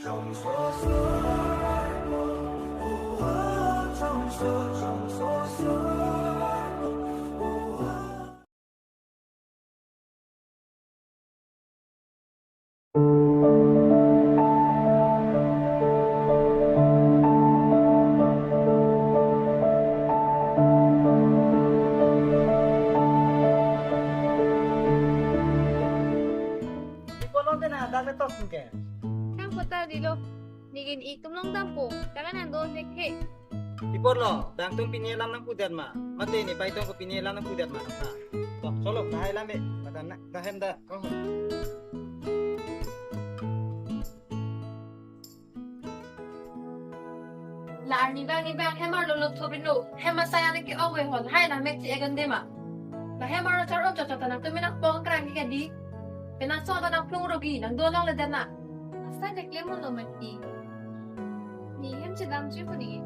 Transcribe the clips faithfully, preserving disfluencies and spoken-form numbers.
Ipor lo te na, dak le tok ke. Thang kota dilo. Neli ke-en itum along dampo. Tangan ando nek he. Ipor lo, dak atum pine alam nangpudet ma. Mate ne pai tong ko pine alam nangpudet ma. Ha. Tok, cholo, tahai alam e. Mata na, dah hem dah. Oh. La arni bang ni bang hem arlo lo thopri lo. Hem asai ane ke-ong we hon. Hai na mek ti egan de ma. La hem arlo char-om chot chot nangtum me nangpong krang ke di. Penang so ta nangplung rogi nangdo nang le dana. Asai deklem lo mati. Ne hem chedam chu ko ne.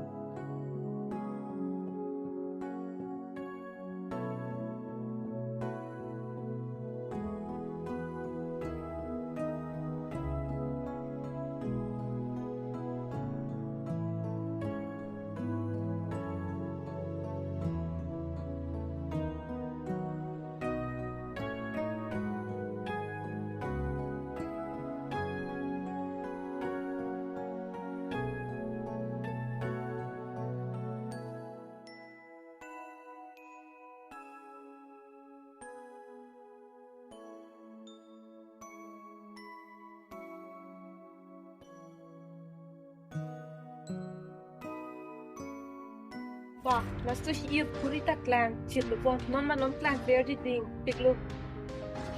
Wah, laso hi-ir khuri ta klang, chirlo bon, non ma non klang ver di ding, piklo.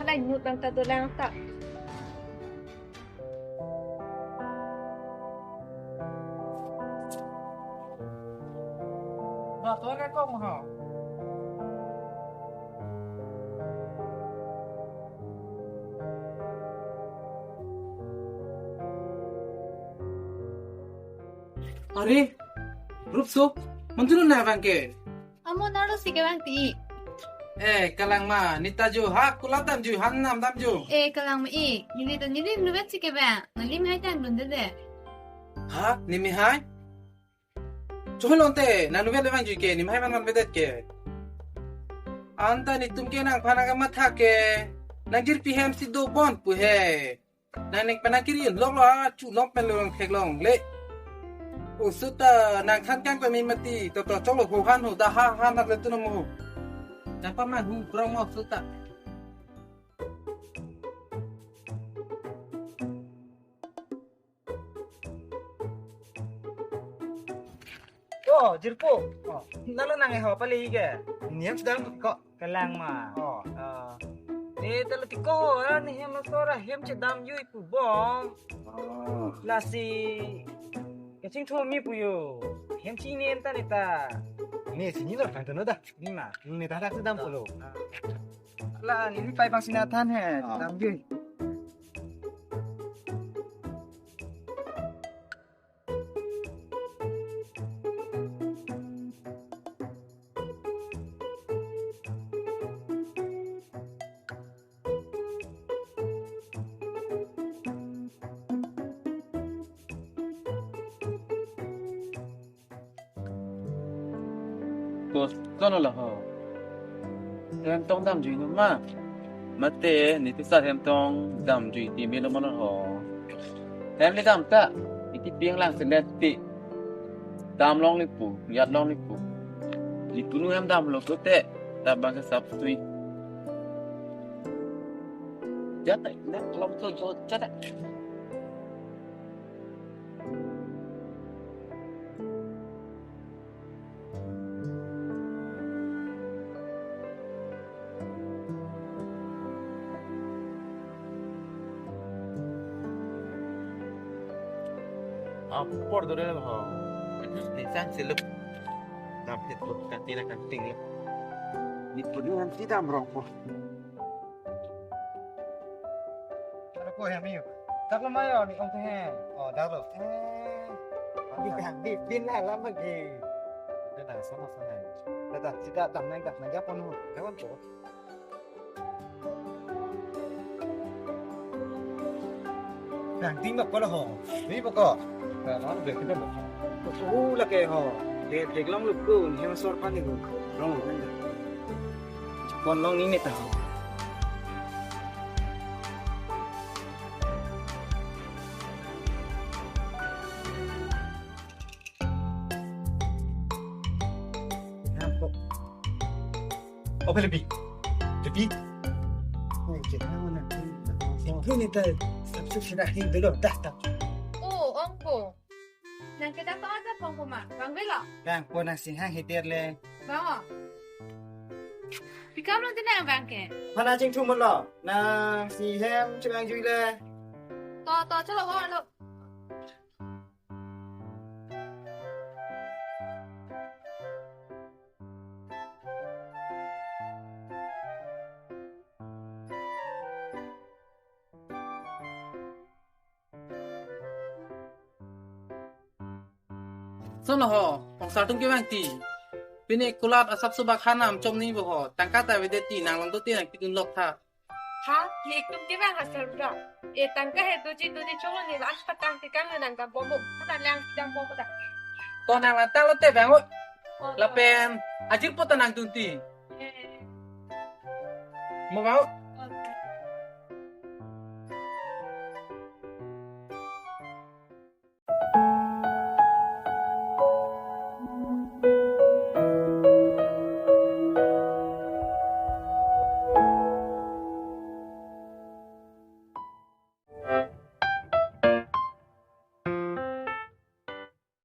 Halai nut bang ta dolang ta. Ba, to re kong ha. Are, Rupso, mantu na bang ke? Amo naro si kevang ti. Eh, kalang ma, neta jo ha, kula dam jo, han nam dam jo. Eh, kalang ma i, neli ta neli nuvet si kevang, neli mai tang dun de de. Ha, ne me hai? Cholo te, nang nuvet le vang jo ke, ne me hai man man vedet ke. Anta netum ke nangphan nangkamatha ke, nang jirpi hem si do bon pu he. Nang ning penang kiri lok lo, ah, chu lok pen long thek long le. O suta nang than kang pe mi mati, to to cholo ho han ho da ha han hak le tu no mo. Nang pa man hu prong mo suta. Oh, jirpo. Oh. Nalo nang eho pali ke. Niam sedang ko. Kalang ma. Oh. Ah. Ne talo tiko, ah, ne hem lo sora hem chedam jui pu bom. Oh. Lasi kachingthur mi pu yo. Hem chini enta neta. Ne sini lo tang tono da. Ni ma. Neta dak sedam pulo. Ah. La, neli pai bang si nang than he. Ah. Dam jui. Koson lo ho. Hem tong dam jui no ma. Mate ne tisa hem tong dam jui ti me lo ma lo ho. Hem le dam ta. Iti piang lang senet ti. Dam long le pu, yat long le pu. Di kunu hem dam lo ko te. Ta bang ke sap sui. Jat ta, na long so jo jat ta. Apor dore ho. Ni sang siluk. Dam het ko kati na kanting lo. Ni punu han ti dam rong po. Ada ko hem ni. Dak lo mayo ni ong te hem. Oh, dak lo. Eh. Di kan di bin la lam lagi. Dia dah sama sama. Dah dah, sida dam nang dak nang japon ho. Dah wan ko. Nang ding bak pala ho. Ding bak ko. Ka nang dek kita bak. Oh, lake ho. Dek, dek long lup ko, hem sor pani ko. Long, long. Kon long ni neta ho. Ham ko. Oh, Felipe. Felipe. Oh, kita mana? Itu ni dah. Sabtu sudah hin dulu dah tak. Oh, ongko. Nang kita to aja pong ko ma. Bang belo. Bang ko nang singhang heter le. Bang o. Pikam lo tinang bang ke. Pana chingthum lo. Nang si hem chibang jui le. To, to, chalo, wa lo. Sono ho, ong sartung kevang ti. Pini kulat asap subak hanam chom ni bo ho, tangka ta vede ti nang long do ti nang pitun lok tha. Ha, ni ekdom kevang ha sir bra. E tangka he doji doji cholo ni la patang tikang nang dam bombo. Kata lang dam bombo ta. To nang la talo te bang o. Oh, lapen ajir po ta nang tun ti. Eh. Mo bang o.